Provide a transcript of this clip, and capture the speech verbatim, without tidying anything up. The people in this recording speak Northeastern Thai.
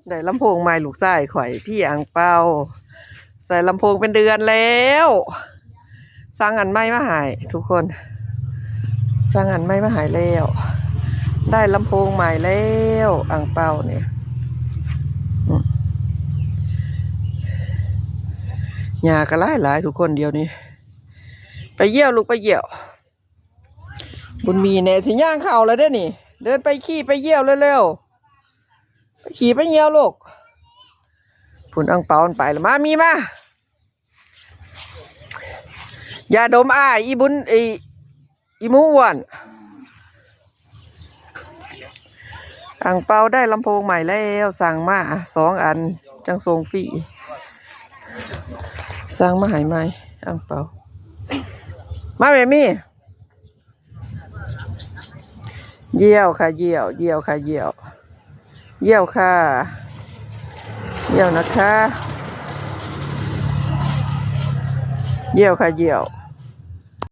ได้ลำโพงใหม่ลูกชายข่อย พี่อังเปา ใส่ลำโพงเป็นเดือนแล้ว สั่งอันใหม่มาให้ทุกคน สั่งอันใหม่มาให้แล้ว ได้ลำโพงใหม่แล้ว อังเปาเนี่ย อืม หญ้าก็หลายๆ ทุกคนเดี๋ยวนี้ ไปเยี่ยวลูกไปเยี่ยว บุญมีแน่สิย่างเข้าแล้วเด้อนี่ เดินไปขี้ไปเยี่ยวเร็วๆ ไปขี้ไปเยี่ยวลูก พุ้นอังเปามันไปแล้ว มามีมา อย่าดมอ้าย อีบุญ อี อีหมูอ้วน อังเปาได้ลำโพงใหม่แล้ว สั่งมาสองอัน จั่งส่งฟรี สั่งมาให้ใหม่ อังเปา มาแม่มี่ เยี่ยวค่ะ เยี่ยว เยี่ยวค่ะ เยี่ยว เยี่ยวค่ะ เยี่ยวนะคะ เยี่ยวค่ะ เยี่ยว